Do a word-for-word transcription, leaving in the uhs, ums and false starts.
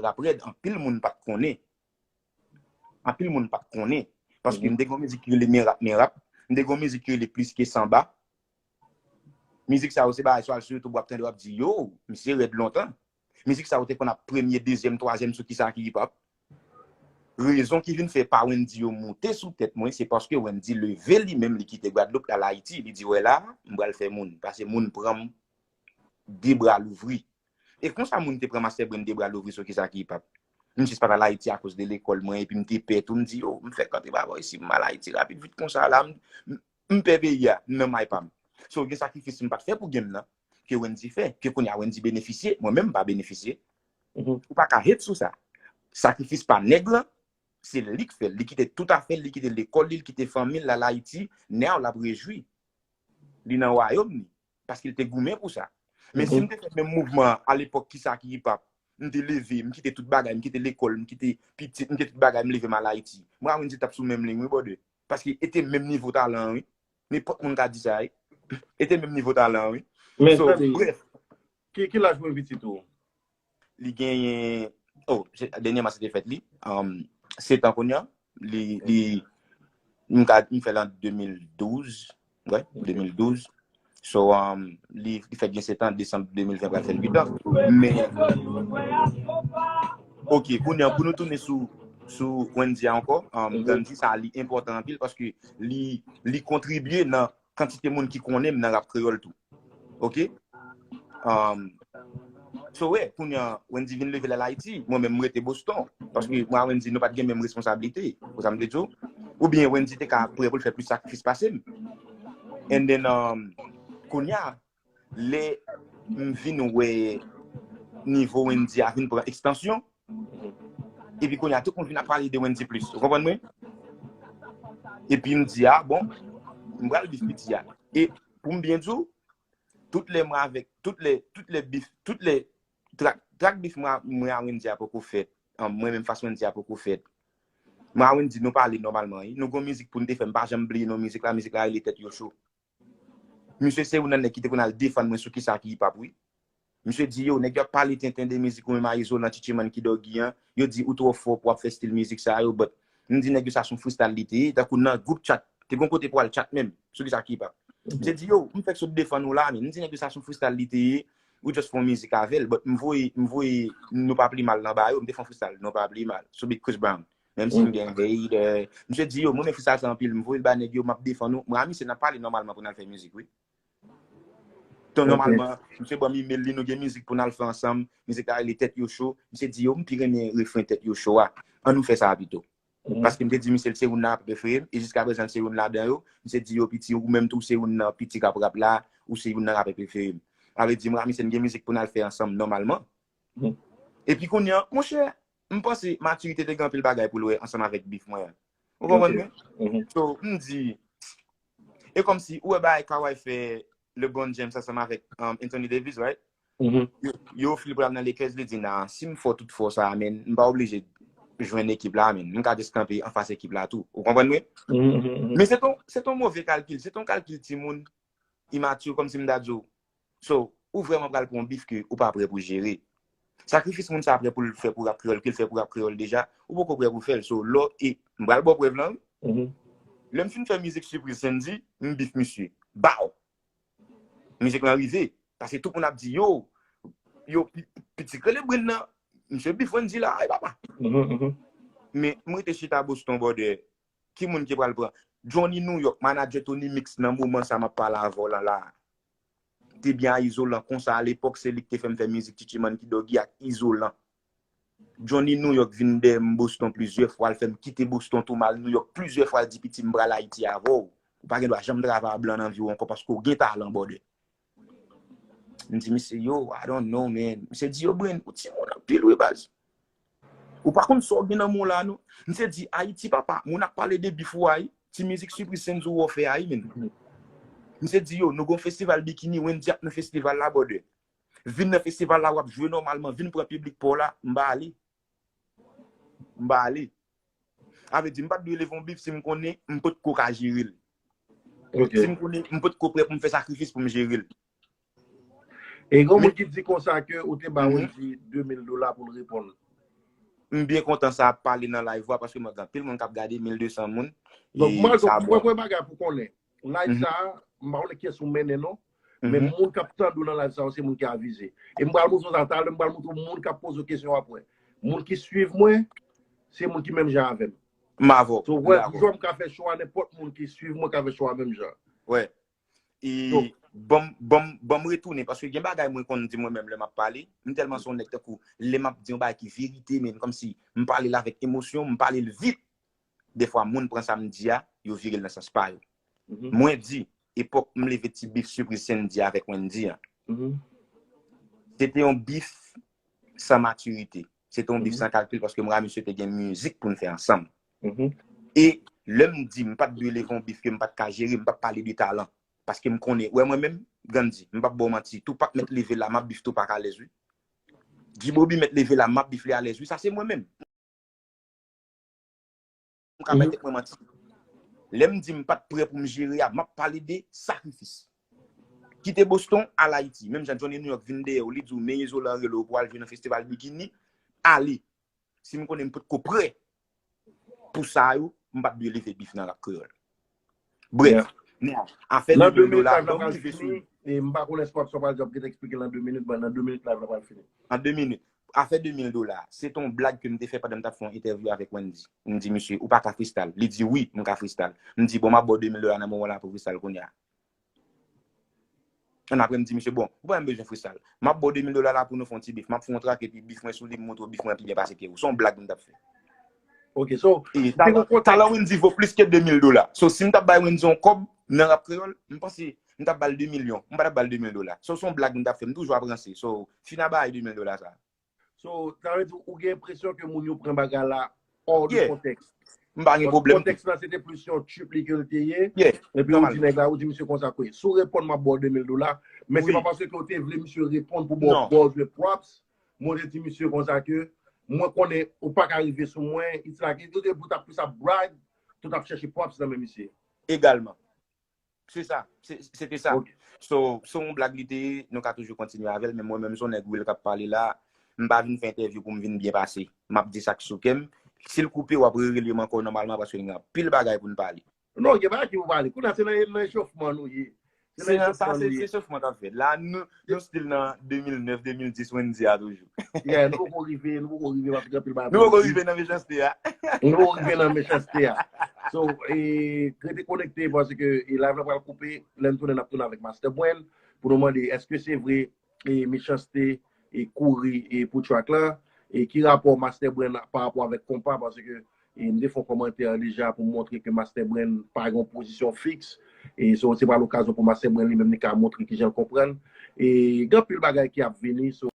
rap rèd, anpil moun pa t konnen. Anpil moun pa t konnen. Paske m te gen yon mizik ki rele Men Rap, Men Rap. M te gen yon mizik ki rele Plis Ke Sanba. Mizik sa yo se bagay sou al sou YouTube w ap tande w ap di yo, misye rèd lontan. Mizik sa yo te konn ap premye, dezyèm, twazyèm sou kisa ki hip hop. Rezon ki vin fè pa Wendy yo moute sou tèt mwen, se paske Wendy leve li menm, li kite Gwadloup, l al Ayiti, li di, wè la, m pral fè moun, paske moun pran m de bra louvri. E konsa moun te pran Master Brain de bra louvri sou kisa ki hip hop. M jis pa t al Ayiti akoz de lekòl mwen, epi m te pè tou, m di, yo, m fèk antre pa bò isi, m al Ayiti rapid vit konsa la, m, m, m pè peyi a, m nan may pa m. So, gen sakrifis m pa t fè pou game nan, ke Wendy fè, ke kounye a Wendy benefisye, mwen menm m pa benefisye. Ou pa ka hate sou sa. Sakrifis pa nèg lan, se li k fè l. Li kite tout afè l, li kite lekòl li, li kite fanmi l, l al Ayiti, now l ap rejwi. Li nan wayòm li, paske l te goumen pou sa. Men si m te fè menm mouvman an alepòk, kisa ki hip hop, m te leve, m kite tout bagay, m kite lekòl, m kite pitit, m kite tout bagay, m leve m al Ayiti. Mwen a Wendy t ap sou menm liy wi, brother. Paske e te menm nivo talan an wi. Nenpòt moun ka di sa wi. E te menm nivo talan an wi. Men So, tande, bref, ki, ki laj mwen pitit ou? Li genyen, oh, se- dènyèman se te fèt li. Um, sèt an kounye a. Li, li, m ka, m fè l an de mil douz. Wè, de mil douz. So, um, li, li fèt gen sèt an, desanm de mil ven pral fè l uit an. Men, ok, kounye a, pou nou tounen sou, sou Wendy a ankò, um, Dandy, sa li enpòtan anpil paske li, li kontribye nan kantite moun ki konnen m nan rap kreyòl tou. Ok? Um, so, wè, kounye a, Wendy vin leve l al Ayiti, mwen menm m rete Boston. Paske mwen a Wendy, nou pa t gen menm responsablite. Ou sa m te di w? Oubyen Wendy te ka prè pou l fè plis sakrifis pase m. And then, um, kounye a, lè m vin wè nivo Wendy a vin pran ekstansyon, epi kounye a, tout moun vin ap pale de Wendy plis. Ou konprann mwen? Epi m di, a, bon, m pral bif piti a. E pou m byen di w, tout lè mwen avèk, tout lè, tout lè bif, tout lè trak, trak bif mwen, mwen a Wendy a poko fèt. An, mwen menm fas Wendy a poko fèt. Mwen a Wendy, nou pale nòmalman, wi. Nou gon mizik pou n te fè, m pa janm bliye non mizik la, mizik la rele Tèt Yo Cho. Misye se youn nan nèg ki te konn al defann mwen sou kisa ki hip hop, wi. Misye di, yo, nèg yo ap pale tenten de mizik ou menm a Izolan, Titiman ki Doggy an, yo di ou twò fò pou w ap fè stil mizik sa yo, but m di nèg yo sa se yon freestyle li te ye, tankou nan gwoup chat, te gon kote pou al chat menm, sou kisa ki hip hop. Misye di, yo, m fèk sot defann ou la, men m di nèg yo sa se yon freestyle li te ye, ou just fè yon mizik avè l, but m voye, m voye Nou Pa Pli Mal nan ba yo, m te fè yon freestyle, Nou Pa Pli Mal, sou beat Chris Brown. Menm si m gen hater, misye di, yo, mwen men freestyle sa anpil, m voye l ba nèg yo, m ap defann ou, mwen a misye n ap pale nòmalman pou n al fè mizik, wi. Ton nòmalman, misye ban m email li, nou gen mizik pou n al fè ansanm, mizik la rele Tèt Yo Cho, misye di, yo, m pi renmen refren Tèt Yo Cho a, ann nou fè sa pito. Paske m te di misye l se youn nan rapè prefere m, e jiskaprezan l se youn ladan yo, misye di, yo, piti, ou menm tou se youn nan piti k ap rap la, ou se youn nan rapè prefere m. Sa vle di, mwen a misye n gen mizik pou n al fè ansanm nòmalman. Epi kounye a, monchè, m panse Maturité te gen anpil bagay pou l wè ansanm avèk bif mwen an. Ou konprann mwen? So, m di, e kòmsi, ou wè bagay Kawhi fè LeBron James ansanm avèk um, Anthony Davis, right? Yo, yo ofri l pou l al nan Lakers, li di, nah, si m fò tout fò sa a, men m pa oblije jwenn ekip la, men m ka just kanpe anfas ekip la tou. Ou konprann mwen? Men se ton, se ton move kalkil, se ton kalkil timoun, imati, kòmsi m ta di w, so, ou vrèman pral pran yon bif ke ou pa prè pou jere. Sakrifis moun sa prè pou l fè pou rap kreyòl, ke l fè pou rap kreyòl deja, ou poko prè pou fè l. So, lò, e, m pral ba w prèv lan, wi. Lè m fin fè mizik Sipriz Sandy, m bif misye. Baw! Mizik lan rive. Paske tout moun ap di, yo, yo, pi- piti rele Brenn nan, misye bif Wendy la, ay papa. Men, m rete chita Boston, brother. Ki moun ki pral pran? Johnny New York, manadjè Tony Mix nan moman sa m ap pale avè w lan la. Te byen a Izolan konsa alepòk, se li ki te fè m fè mizik Titiman ki Doggy ak Izolan. Johnny New York vin dèyè m Boston plizyè fwa, l fè m kite Boston tou, m al New York plizyè fwa, l di, piti, m pral Ayiti avè w. Ou pa gen dwa janm travay a blan nan vi w ankò paske w gen talan, brother. M di misye, yo, I don't know, man. Misye di, yo, Brenn, ou timoun anpil, wi, baz. Ou pa konn sa w gen nan men w la, non. Misye di, Ayiti, papa, moun ap pale de bif ou a, wi. Ti mizik Sipriz Sandy ou wè w fè a, wi, men. Misye di, yo, nou gon festival bikini, Wendy ap nan festival la, brother. Vin nan festival la, w ap jwe nòmalman, vin pran piblik pa w la, m pa ale. M pa ale. Sa vle di, m pa t dwe leve yon bif si m konnen m potko ka jere l. Si m konnen m potko prè pou m fè sakrifis pou m jere l. E gen moun ki di konsa ke ou te ba Wendy de mil dola pou l reponn. M byen kontan sa ap pale nan live ou a, paske mwen gen anpil moun k ap gade, mil de san moun. Donk, mwen, donk, mwen, mwen bagay pou konnen. Live sa a, m pa konnen kiyès ou mennen non. Men moun k ap tande w nan live sa a, se moun ki avize. E m pral montre w sa talè, m pral montre w moun k ap poze w kesyon apre. Moun ki swiv mwen, se moun ki menm jan avè m. M avè w. So, wè, jou a m ka fè cho a, nenpòt moun ki swiv mwen ka fè cho a menm jan. Wè. E ban m ban m ban m retounen, paske gen bagay mwen konn di mwen menm lè m ap pale. M tèlman se yon nèg tankou lè m ap di yon bagay ki verite, men kòmsi m pale l avèk emosyon, m pale l vit. Defwa moun pran sa m di a, yo vire l nan sans pa yo. Mwen di, epòk m leve ti bif sipriz Sendy avèk Wendy an. Se te yon bif san matirite. Se te yon bif san kalkil paske mwen ak misye te gen mizik pou n fè ansanm. E lè m di m pa t dwe leve yon bif ke m pa t ka jere, m p ap pale de talan. Paske m konnen, wè mwen menm, Gandhi, m p ap ba w manti, Tupac mèt leve la, m ap bif Tupac alèz wi. G-Bobby mèt leve la, m ap bif li alèz wi, sa se mwen menm. M ka bay tèt mwen manti. Lè m di m pa t prè pou m jere a, m ap pale de sakrifis. Kite Boston, al Ayiti. Menm jan Johnny New York vin dèyè w, li di w men Izolan rele w pou al jwe nan festival bikini, ale. Si m konnen m potko prè pou sa yo, m pa t dwe leve bif nan rap kreyòl. Brèf, now, afè de mil dola, ban m rive sou li. E m pa konnen si w ap sa w pral di w ap gentan eksplike l nan de minit, ban nan de minit live la pral fini. An de minit. Afè de mil dola, se te yon blag ke m te fè pandan m t ap fè yon entèvyou avèk Wendy. M di misye, ou pa ka freestyle? Li di wi, m ka freestyle. M di bon, m ap ba w de mil dola nan moman la pou freestyle kounye a. Ann apre m di misye, bon, ou pa menm bezwen freestyle. M ap ba w de mil dola la pou nou fè yon ti bif. M ap fè yon track epi bif mwen sou li, m montre w bif mwen pi byen pase ke ou. Se yon blag m t ap fè. Ok, so, e talan, talan Wendy vo plis ke de mil dola. So, si m t ap bay Wendy yon kòb nan rap kreyòl, m panse m t ap ba l de milyon. M pa t ap ba l de mil dola. So, se yon blag m t ap fè. M toujou ap ranse. So, fin a bay de mil dola sa. So, sa vle di ou gen enpresyon ke moun yo pran bagay la hors de contexte. M pa gen pwoblèm. Kontèks la, se te plis yon trip li ke l te ye. Epi ou di nèg la, ou di misye konsa kwe. Si w reponn m ap ba w de mil dola, men se pa paske ou te vle misye reponn pou ba w buzz le props. Mwen te di misye konsa ke mwen konnen ou pa ka rive sou mwen, it's like, ou te pou t ap plis ap brag, tout ap chèche props nan men misye. Egalman. Se sa, se te sa. So, se yon blag li te ye, nou ka toujou kontinye avè l, men mwen menm se yon nèg real k ap pale la, m pa vin fè entèvyou pou m vin byen pase. M ap di sa k sou kè m. Si l koupe, w ap rerele m ankò nòmalman paske n gen anpil bagay pou n pale. Non, gen bagay ki pou pale. Kounye a se nan, nan echofman nou ye. Se nan sa, se echofman k ap fèt. La, nou, nou still nan de mil nèf, de mil dis, Wendy a toujou. Yeah, nou poko rive, nou poko rive, paske gen anpil bagay pou nou di. Nou poko rive nan mechanste a. Nou poko rive nan mechanste a. So, e, rete konekte paske e live la pral koupe. Lè n tounen, n ap tounen avèk Master Brand pou nou mande èske se vre e mechanste e kouri e pou track la. E ki rapò Master Brand pa rapò avèk konpa, paske e m te fè yon kòmantè deja pou m montre ke Master Brand pa gen yon pozisyon fiks. E so, se pa lokazyon pou Master Brand li menm li ka montre kijan l konprann. E gen anpil bagay ki ap vini. So,